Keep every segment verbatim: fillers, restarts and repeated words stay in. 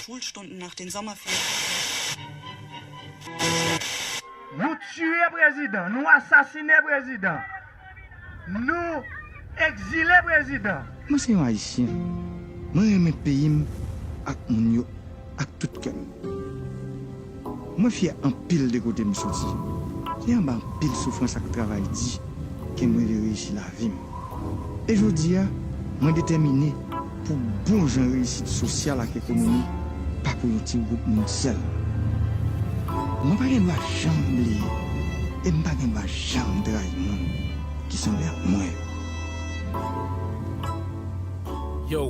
Schulstunden nach den Sommerferien. Nou tiye prezidan, nou asasine prezidan, nou egzile prezidan. Mwen se yon Ayisyen. Mwen renmen peyi m ak moun yo ak tout kè m. Mwen fyè anpil de kote m soti. Se anba anpil soufrans ak travay di ke mwen rive reyisi lavi m. E jodi a, mwen detèmine pou bon jan reyisit sosyal ak ekonomik, pa pou yon ti gwoup moun sèl. Mwen pa gen dwa janm bliye, e m pa gen dwa janm trayi moun ki sanble ak mwen. Yo,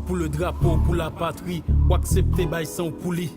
pou le drapo, pou la patri, w aksepte bay san w pou li.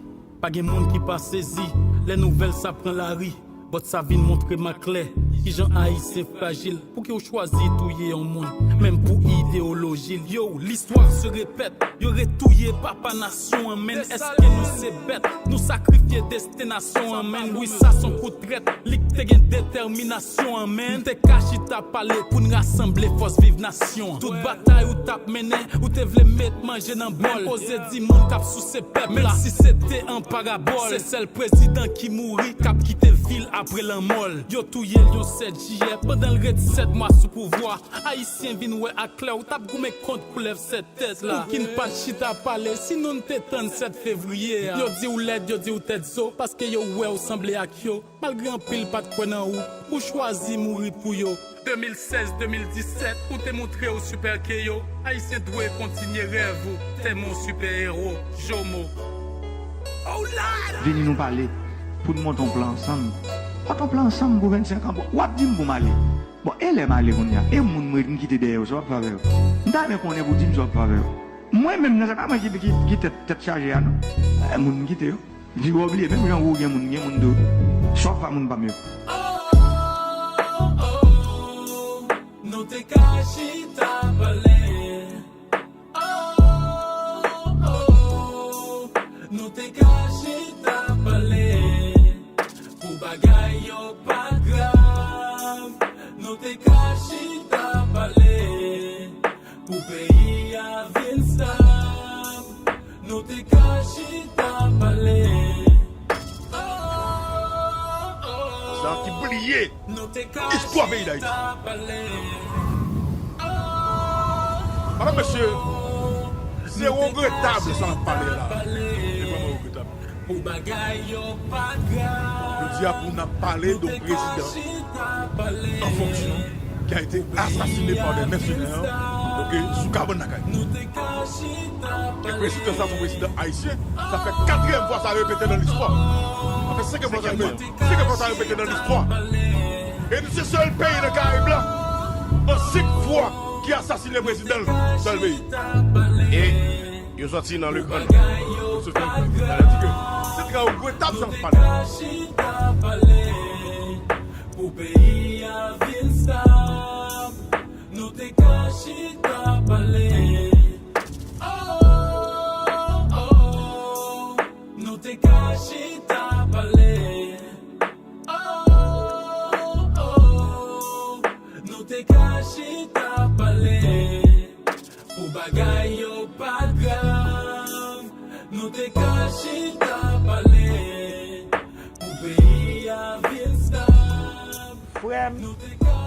Pa gen moun ki pa sezi lè nouvèl sa pran lari. But sa vin montre m aklè kijan Ayisyen frajil. Pouki w chwazi touye yon moun, menm pou ideyoloji l? Yo, listwa se repèt. Yo retouye papa nasyon an, menn. Èske nou se bèt? Nou sakrifye desten nasyon an, menn. Wi, sa s on kout trèt. Li k te gen detèminasyon an, menn. M te ka chita pale pou n rasanble fòs viv nasyon an. Tout batay ou t ap mennen, ou te vle met manje nan bòl. Menm koze di moun k ap souse pèp la. Menm si se te an parabòl. Se sèl prezidan ki mouri k ap kite vil apre lanmò l. Yo touye l yon sèt jiyè pandan l ret sèt mwa sou pouvwa. Ayisyen vin wè aklè ou t ap goumen kont koulèv sèt tèt la. Ou ki n pa t chita pale, si nou n te tann sèt fevriye a. Yo di w lèd, yo di w tèt zo, paske yo wè w sanble ak yo. Malgre anpil pa t kwè nan ou, ou chwazi mouri pou yo. De mil sèz, de mil disèt, ou te montre w sipè ke yo. Ayisyen dwe kontinye rèv ou. Tèmon sipè ewo, Jomo. Oh Lord! Vini nou pale pou n monte yon plan ansanm. Monte yon plan ansanm pou vennsenk an. Bon, w ap di m pou m ale. Bon, e lè m ale kounye a? E moun mwen m kite dèyè yo, sa w ap fè avè yo? M ta renmen konnen pou w di m sa w ap fè avè yo. Mwen menm nan, se pa mwen ki, ki, ki tèt, tèt chaje a, non. E moun m kite yo. Vire w bliye, menm jan ou gen moun, gen moun tou. Sa w ap fè moun pa m yo? Oh, oh, nou te ka chita pale. Oh, oh, nou te ka chita pale. Pou bagay yo pa t grav. Nou te ka chita pale. Pou peyi a vin stab. Nou te ka chita pale. Oh, oh, oh. Sa ki bliye istwa peyi Dayiti. Madanm, mesye, se regretab sa n ap pale la. Se vrèman regretab. Jodi a, pou n ap pale de yon prezidan an fonksyon ki a ete asasine pa de mèsenè, ok, sou kabann lakay. E prezidan sa, se yon prezidan ayisyen. Sa fè katriyèm fwa sa repete nan listwa. Sa fè senkèm fwa sa repete, senkèm fwa sa repete nan listwa. E nou se sèl peyi nan Karayib la, an senk fwa, ki asasine prezidan l, sèl peyi. E yo sòti nan Legrand. Yo sòti nan Legrand. Sa vle di ke se trè regretab sa n ap pale. Pou peyi a vin stab. Nou te ka chita pale. Oh, oh, oh. Nou te ka chita pale. Oh, oh, oh. Nou te ka chita pale. Pou bagay yo pa t grav. Nou te ka chita pale. Pou peyi a vin stab. Frè m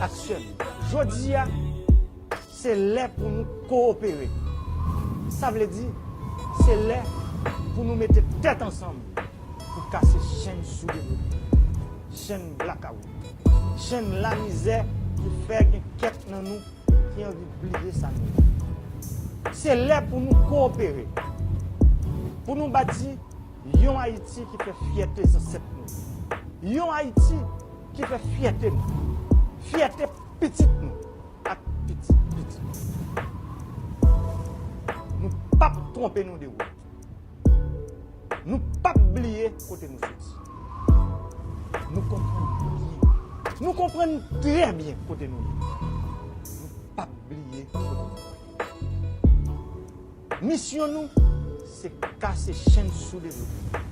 ak sè m, jodi a, se lè pou nou kowopere. Sa vle di, se lè pou nou mete tèt ansanm pou kase chenn soudevlopman, chenn blakawout, chenn lamizè ki fè gen kèk nan nou ki anvi bliye sa nou ye. Se lè pou nou kowopere, pou nou bati yon Ayiti ki fè fyète zansèt nou, yon Ayiti ki fè fyète nou, fyète pitit nou ak pitit pitit nou. Nou p ap twonpe nou de wout. Nou p ap bliye kote nou soti. Nou konprann byen. Nou konprann trè byen kote nou ye. Nou p ap bliye kote nou prale. Misyon nou, se kase chenn soudevlopman.